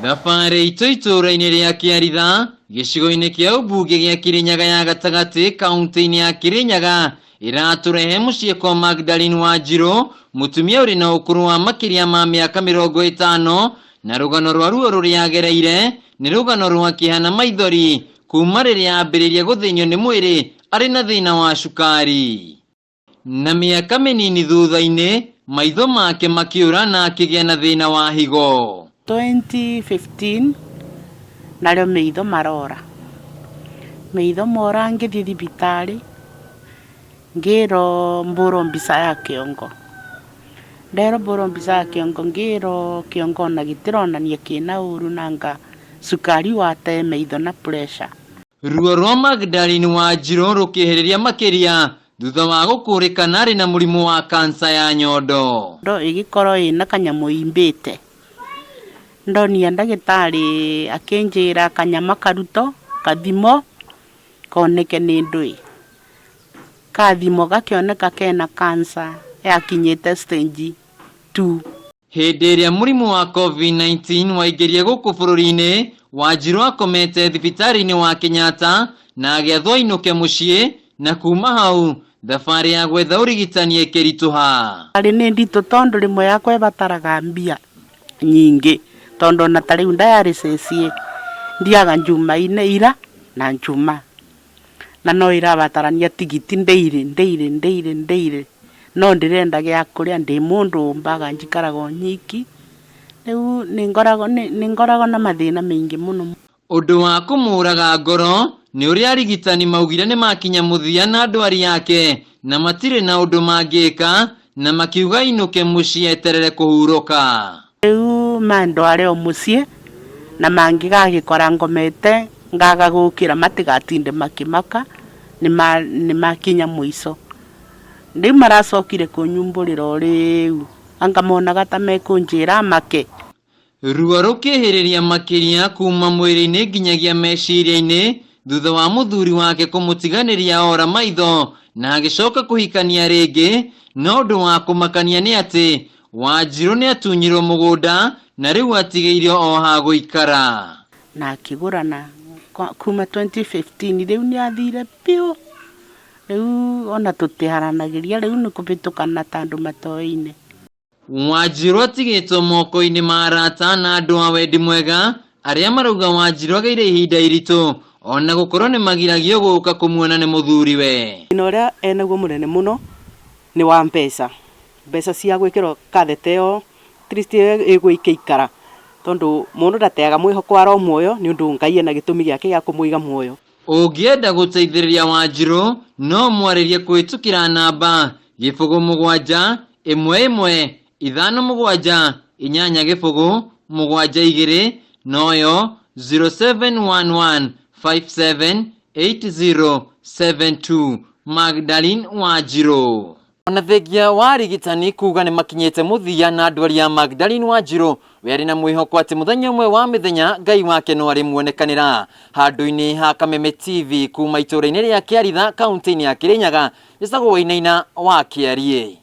Thabarĩ itũ itũũra-inĩ rĩa Kĩaritha, gĩcigo-inĩ kĩa ũmbunge gĩa Kĩrĩnyaga ya gatagatĩ kaunti-inĩ ya Kĩrĩnyaga ĩratũrehe mũciĩ kwa Magdalene Wanjirũ, mũtumia ũrĩ na ũkũrũ wa makĩria ma mĩaka 50, na rũgano rwa ruo rũrĩa agereire nĩ rũgano rwa kĩeha na maithori kuma rĩrĩa ambĩrĩria gũthĩnio nĩ mwĩrĩ arĩ na thĩna wa cukari. Na mĩaka mĩnini thutha-inĩ, maitho make makĩũra na akĩgĩa na thĩna wa higo. 2015 narĩo maitho marora. Maitho mora ngĩthiĩ thibitarĩ, ngĩrwo mbũrwo mbica ya kĩongo. Nderwo mbũrwo mbica ya kĩongo ngĩrwo kĩongo ona gĩtironania kĩna ũru nanga cukari watee maitho na pressure. Ruo rwa Magdalene Wanjirũ rũkĩhĩrĩria makĩria thutha wa gũkũrĩkana arĩ na mũrimũ wa kansa ya nyondo. Ndo ĩgĩkorwo ĩna kanyamũ ĩimbĩte. Ndonia ndagĩtarĩ akĩnjĩra kanyama karuto kathimo koneke nĩ ndũĩ. Kathimwo gakĩoneka kena cancer yakinyĩte stage 2. Hĩndĩ ĩrĩa mũrimũ wa COVID-19 waingĩrire gũkũ bũrũri-inĩ, Wanjirũ akomete thibitarĩ-inĩ wa Kenyatta na agĩathwo ainũke mũciĩ na kuma hau thabarĩ ya gwetha ũrigitani ĩkĩritũha. Arĩ nĩ nditũ tondũ rĩmwe yakwa ĩbataraga mbia nyingĩ tondũ ona ta rĩu dialysis ĩ thiaga Njumaine ira na Njuma na no ĩrabatarania tigiti daily daily daily daily no ndĩrenda gĩa kũrĩa ndĩ mũndũ ũmbaga njikaraga o nyiki, rĩu nĩ ngoragwo na mathĩna maingĩ mũno. Ũndũ wa kũmũraga ngoro nĩ ũrĩa arigitani maugire nĩ makinya mũthia na ndwari yake na matirĩ na ũndũ mangĩka na makiuga ainũke mũciĩ eterere kũhurũka. Rĩu mandware o mũciĩ na mangĩgagĩkora ngomete ngaga gũkĩra matigatinde makĩmaka nĩ makinya mũico. Rĩu maracokire kũnyumbũrĩra o rĩu anga monaga ta mekũnjĩra make. Ruo rũkĩhĩrĩria makĩria kuma mwĩrĩ-inĩ nginyagia meciria-inĩ thutha wa mũthuri wake kũmũtiganĩria ora maitho na agĩcoka kũhikania rĩngĩ, no ũndũ wa kũmakania nĩ atĩ Wanjirũ nĩatunyirwo mũgũnda na rĩu atigĩirio o ha gũikara. Na akĩgũrana kuma 2015 rĩu nĩ athire biũ. Rĩu ona tũtiaranagĩria rĩu nĩ kũbĩtũkana ta andũ matoaine. Wanjirũ atigĩtwo moko-inĩ ma arata na andũ a wendi mwega arĩa marauga Wanjirũ agĩire ihinda iritũ ona gũkorwo nĩ magiragio gũka kũmuona nĩ mũthuriwe. Thĩna ũrĩa enaguo mũnene mũno nĩ wa mbeca, mbeca cia gwĩkĩrwo catheter ĩyo at least ĩgũikara tondũ mũndũ ndateaga mwĩhoko aro muoyo nĩ ũndũ Ngai ena gĩtũmi gĩake gĩa kũmũiga muoyo. Ũngĩenda gũteithĩrĩria Wanjirũ no mwarĩrie kũhĩtũkĩra namba 0 7 1 1 5 7 8 0 7 2 noyo 0711 57 8072 Magdalene Wanjirũ. Ona thengia wa arigitani kuga nĩ makinyĩte mũthia na ndwari ya Magdalene Wanjirũ, we arĩ na mwĩhoko atĩ mũthenya ũmwe wa mĩthenya Ngai wake no arĩmuonekanĩra. Handũ-inĩ ha Kameme TV kuma itũũra-inĩ rĩa Kĩaritha kaunti-inĩ ya Kĩrĩnyaga, njĩtagwo Wainaina wa Kĩariĩ.